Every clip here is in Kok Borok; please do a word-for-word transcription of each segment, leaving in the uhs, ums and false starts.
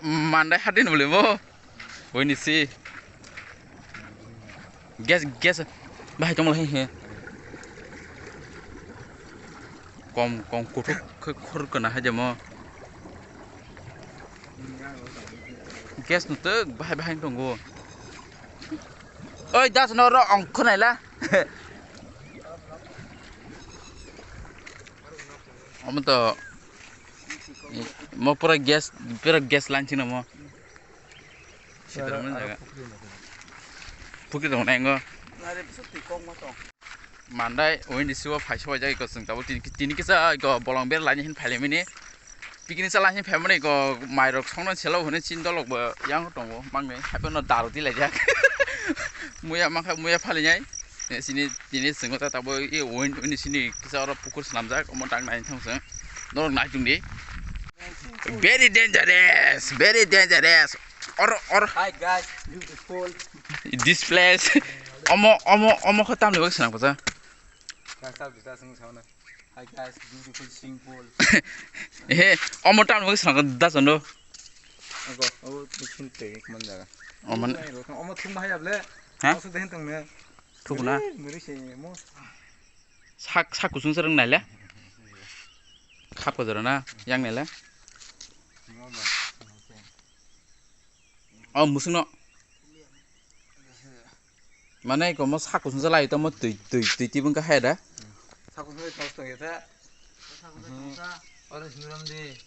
Mandai hati ni boleh mo. Wini si. Gas, gas. Bahai tong he he. Kom, kom kutuk ke khur kena hai jemo. Gas nutuk bahai bahai tongo. Oi, das no ro ong khunai la. Omo to mo pura gas, pura gas line chino mo. Sitra mana jaga. Pukri tong nai ngo. Mandai, oini siwa phai soi jai ko sing tabo tini, tini kisa ko bolong ber line hin phai le mini. Picnic chala hinwi phaimani ko mairok songno selo hwnwi chini dolok bo yang tongo mangni, haiphano daru tilaijak. Muya mankha, muya phalinai. Eh, sini, tini chwngno ta tabuk i win, win sini kisa oro pukur swnamjak, omo tak nai thang chwng. Norok nai tongdi. Very dangerous, very dangerous. Or, or. Hi guys, beautiful. This place. Omo, omo, omo kho tamni bagwi swnam kha. Guys, tabuk ta chwng sauna. Hi guys, beautiful swimming pool. He, omo town mo swnam da chando. Ogo, ogo, tusin te ek man jaga. Oman. Omo thung bahai able. Ha? Oso dehen tong ne. Thuk na. Muri se mo. Sak, sak kusung sereng naile. Khap ko jora na, yang naile. O musung no. Mane ko mo sak kusung sa lai to mo twi, twi, twi twi bung ka hai da. Sak kusung sa tong ya ta. Sak kusung sa. Oro sing ram de.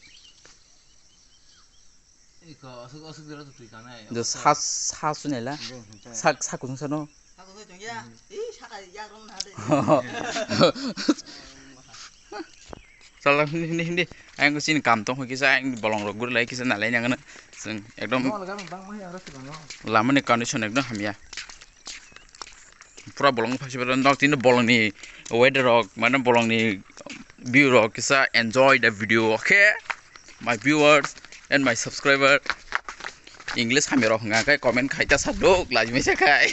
Iko asuk asuk jora tu twi ka nai. Do sa, sa su ne la. Sak, sak kusung sa no. Sak kusung sa tong ya. Ih, saka ya rom na de. Chala hindi, hindi, hindi. Ayang ko sini kam tong kisa ayang bolong rok guri lai kisa nalai nang na. Sing ekdom. Lamani condition ekdom hamya. Pura bolong phai se nok tini bolongni weather rok mane bolongni view rok kisa enjoy the video, okay? My viewers and my subscriber. English hamya rok hwnga khe comment khai ta sadok lajimai se khai.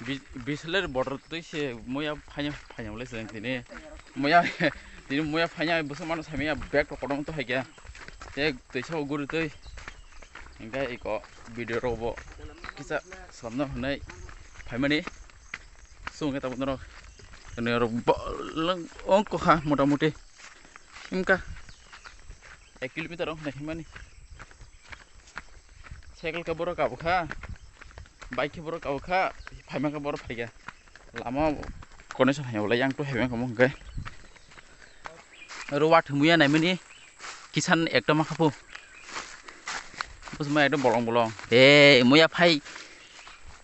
Bi-, bisaler border twi se muya phanya, phanya wle se tini. Muya, tini muya phanya bwswk mano samya bag rok kotorma to hai khe. Tei twi sa guri twi. Hingke iko video rok bo kisa samno hwnwi phaimani. Sung khe tabuk norok. Ani oro bolong ongko kha mota moti. Himka. Ek kilometer wng hwnwi himani. Cycle khe borok kabo kha, bike khe borok kabo kha, phaima khe borok phai kha. Lama condition hai wala yang to hai wngkha mo hwnkhe. Oro wa thwmwi ya naimani kisan ekta ma khapu. Bwsma ekta bolong bolong. Ei muya phai.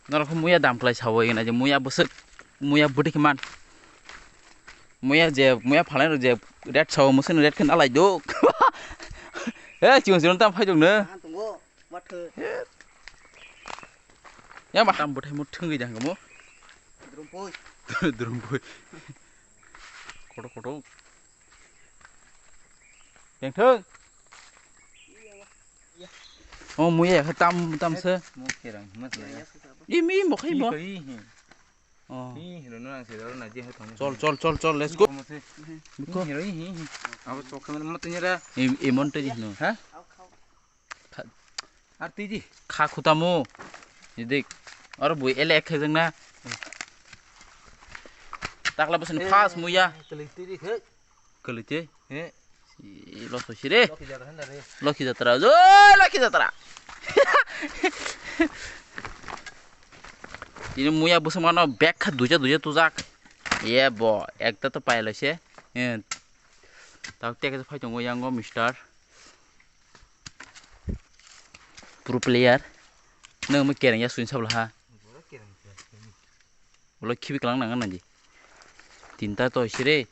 Norok muya dam kwlai sawi na je muya bwswk muya bwtwi khe man. Muya je, muya phalai rok je red sao, musi red khe nalai duk. He, chikon chikon tam phai duk no. Mahan tongo, watho. Ya ma tam bwthai mo thwngwi jang mo. Drumpui. Drumpui. Koto koto. Yang thung. Oh, muya ya tam tam se. Mo kerang, mat la ya. Imi mo khai mo. Ih, hino nang se daro na je hai thong. Chol, chol, chol, chol, let's go. Biko. Hino, hi, hi. Abo chok khamani mo tanya ra. Em-, emon tei hino. Ha? Kha-, ar tei di. Kha khutamo. Idik. Aro bui ele ek khajang na. Takla bwsani fast muya. Tei di khe. Kwlwi tei. He. Si, loso si re. Loki jatra handa re. Loki jatra. Oi, Loki jatra. Tini muya bwswk mano bag kha duija duija tujak. Ye bo, ekta to pai loise. He. Tabuk teke phai tongo yango mister. Pro player. Nang mo kereng ya suin sabla ha. Ulo khibi kwlang nang nang di. Tinta to sire.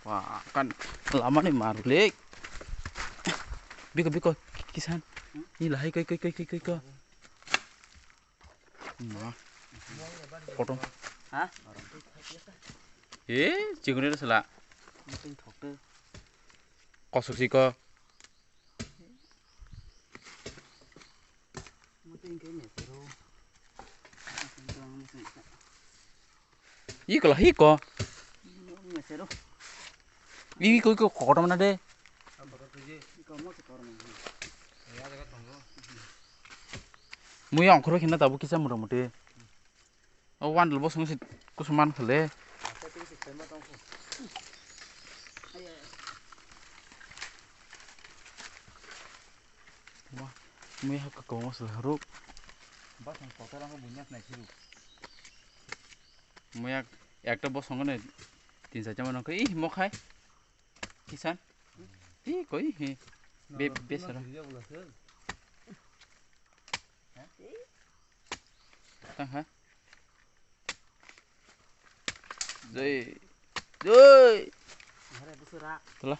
Wah, kan lama ni marlik. Biko, biko, kisan. Ni lahai koi, koi, koi, koi, koi, koi. Ma. Koto. Ha? Eh, chikuni sala. Kosok siko. Iko lah, iko. Ih, koi, koi, kotor mana de. Muya ongkhorwi khe na tabuk kisa mota moti. O wandle bosong se kusu man khale. Muya ha kwbangma se haruk. Bosong kotor ang bunya nai siru. Muya ekta bosong ne tin sa jama nang khe, ih, mokhai. Kisan. Ih, koi, he. Be, be sara. Tang ha. Joi. Joi. Tala.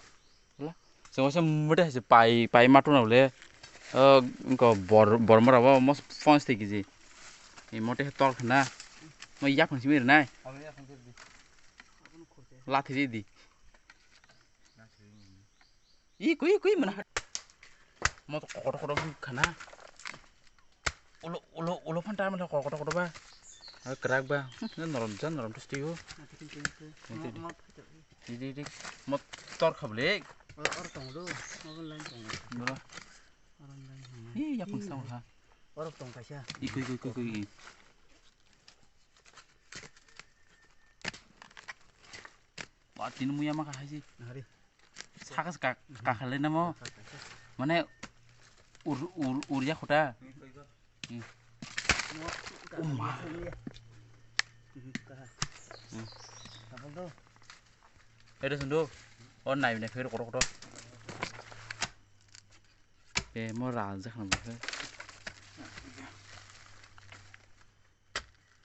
Tala. Sengwa se mute hai se pai, pai matu na le. Eh, ko bor, bor mara bo mos phone ste kiji. E mote he tol khna. Mo yak phang simi nai. Lathi di di. Ih, kui, kui, mana hat. Mo to kotor, kotor, kotor khana. Ulo, ulo, ulo phan tar mana kotor, kotor, kotor ba. Hai, kerak ba. Hmm, norom jan, norom tu stiyo. Di, di, di. Mo tor khable. Or, or tong do. Mo line tong do. Bro. Or line tong. Ih, ya pang sang ha. Or tong kaisa. Ih, kui, kui, kui, kui. Wa, tin muya ma ka hai si. Hari. Saka se kak-, kakhalai namo. Mane ur, ur, urya khuta. Hmm. Oh ma. Hmm. Ede sundu. Oh, nai, nai, kotor, kotor. Eh, mo ra, jakhan mo.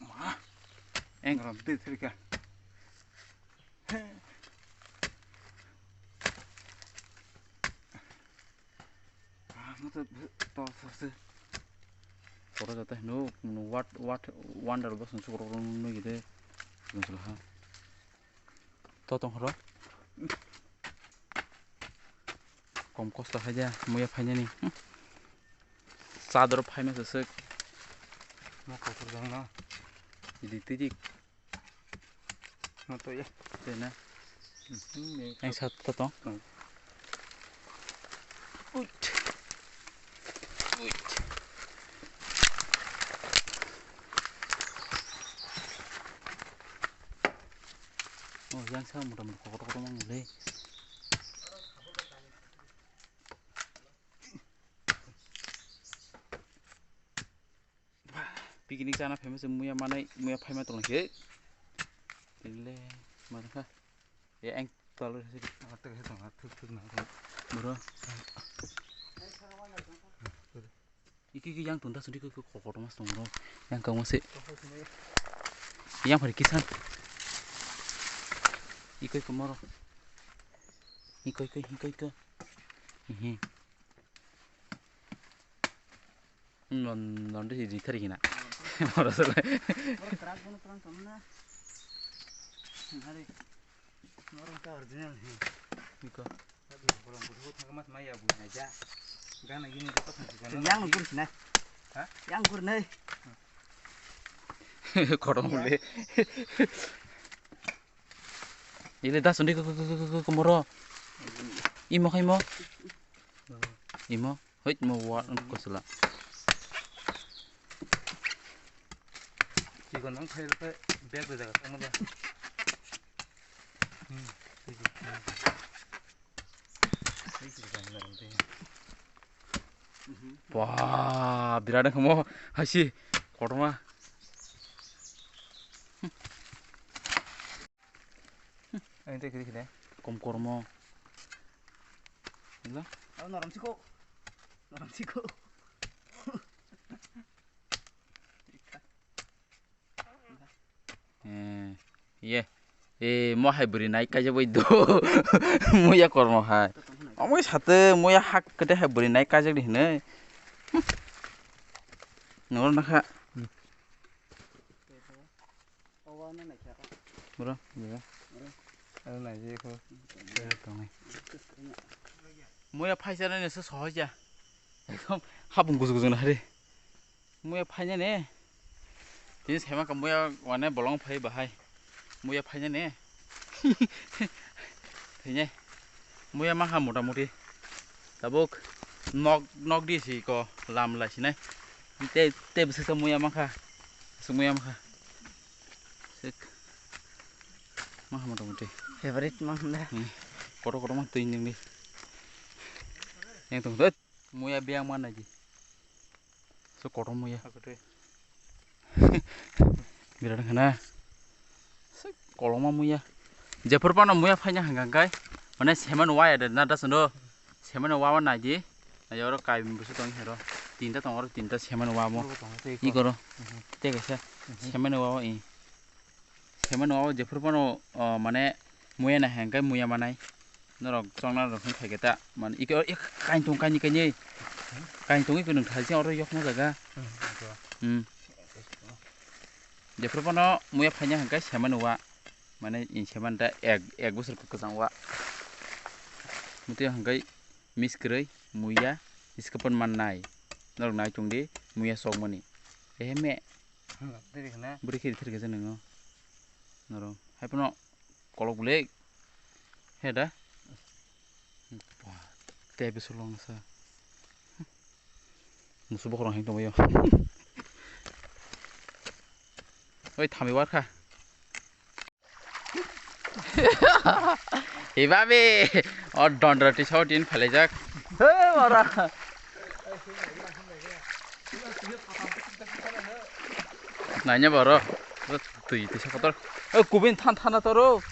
Ma. Eng ram te thirika. Ah, mo to to to se. Kotor jata no, no, what, what, wonder bosong sukro no gide. Gonsul ha. To tong horo. Kom kosto hai dia, muya phainani. Hmm. Chador phaima se sek. Mo kotor jang no. Idi tidi. Mo to ya. Te na. Hmm. Ang sat to tong. Hmm. Uit. Uit. Oh, yang sa motamoti kotor kotor mang le. Picnic chana famous muya manai, muya phaima tong khe. Tinle mana kha. E ang tol se. Atek he tong, thuk thuk na. Bro. Iki ki yang tunda sudi ko kotor mas tong bro. Yang kamu se. Yang phari kisan. Iko iko moro. Iko iko iko iko. Ihi. Non non de di thari kina. Moro sala. Moro krak bono prang kamna. Hari. Moro ka original he. Iko. Bolong budu thang mas maya bu na ja. Gana gini de pathang si gana. Yang gur sina. Ha? Yang gur nei. Korong le. Ile das undi ko moro. Imo khaimo. Imo. Hoit mo wa kosla. Chikon ang khai khai bag le jaga tangma ba. Hmm. Wah, birat wngkha mo haisi kotorma. Ang tei kiri kiri. Kom kormo. Ila? Oh, norom siko. Norom siko. Eh, ye. Eh, mo hai bwrwi nai kaijak bai do. Mo ya kormo hai. Omo sate mo ya hak kete hai bwrwi nai kaijak di hinui. Noro nakha. Bro, bro. Ano nai je ko. Tongai. Mo ya phaisa nai se sohoi ya. Ekdom habung gusu gusu na hari. Muya phaina ne. Tini sema ka muya wane bolong phai bahai. Muya phaina ne. Thine. Muya mankha mota moti. Tabuk nok, nok di si ko lam lai sinai. Te, te bwswk muya mankha. Swk muya mankha. Swk. Mankha mota moti. Favorite mankha. Hmm. Kotor kotor ma twi nung di. Yang tong. Muya biyang ma nai di. So kotor muya. Birat khana. So koloma muya. Jephru phano muya phaina hangkha kai. Mane semen waya de na dasano. Semen wawa nai di. Nai oro kai busu tong hero. Tinta tong oro tinta semen wamo. Iko ro. Te kaisa. Semen wawa i. Saimanwi o jephru phano, o, mane muya nai hwnkhe muya manai. Norok chongna rok hwn khaikhe ta, mane, iko, ik, kain tong, kainwi, kainwi. Kain tongwi kwnwi thai se oro yokma jaga. Hmm. Jephru phano muya phaina hwnkhe saimanwi o, mane, in saiman ta ek, ek bosor kwchang o. Mutwi hwnkhe miss kwrwi, muya, iskapon mannai. Norok nai tongdi, muya sokmani. Ehe me. Bwrwi khe rithwrwkhe se nwngo. Norok. Hai phano kolok bwlwi. He da? Ba, tei bwswk long sa. Musu bokhorok heng tongbaio. Oi, thami warkha. Hi babi, o dondro tisa o tin phelaijak. He, mara. Naina boro. Twi tisa kotor. O kubin than thana toro.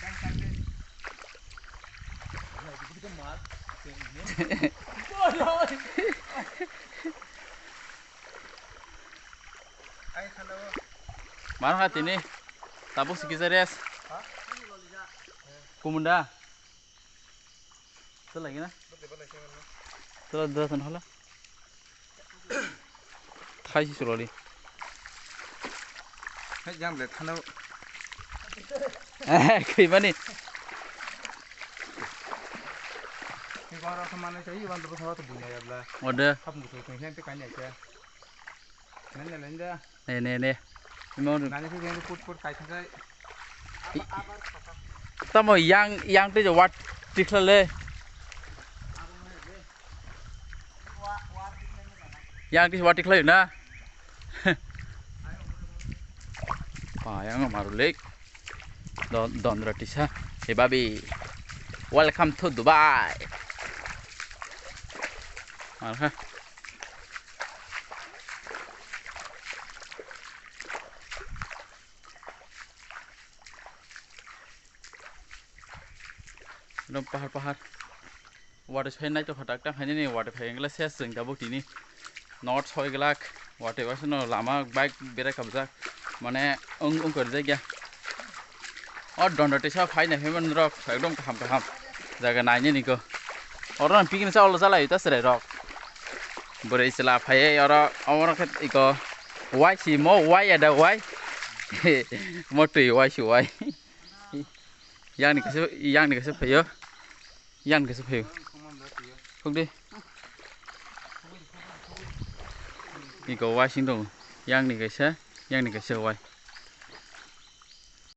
Mano ha tini. Tabuk sikisa res. Kumunda. Tela gina. Tela dua tan hala. Thai si suloli. Hai jang le thano. Eh, khaimani. Ni bara khamana chai, iwan do bosong to bunya ya bla. Ode. Khap mutu to khain te kanya cha. Nanya lenda. Ne, ne, ne. Imo. Nanya se jeng put put kai thakai. Tamo yang, yang te wat tikhlale. Yang te wat tikhlai na. Pa yang maru lek. Don, don roti sa. Hey babi. Welcome to Dubai. Marha. Ekdom pahar pahar. Watwi phai naithok kha tak tang haini ni watwi phai wngla se chwng tabuk tini north soi glak watwi waisa no lama bike berai kabjak mane wng wng kori jak ya. O dondo tisa phai nai phai man rok ekdom kaham kaham jaga naini ni ko. Oro picnic sa olo jalai ta sere rok. Bwrwi chwla phai oro omo rok khe iko wai si mo wai ya da wai. Mo twi wai si wai. Yang ni kaisa, yang ni kaisa phaio. Yang ni kaisa phaio. Thok di. Iko wai sing tongo. Yang ni kaisa, yang ni kaisa wai.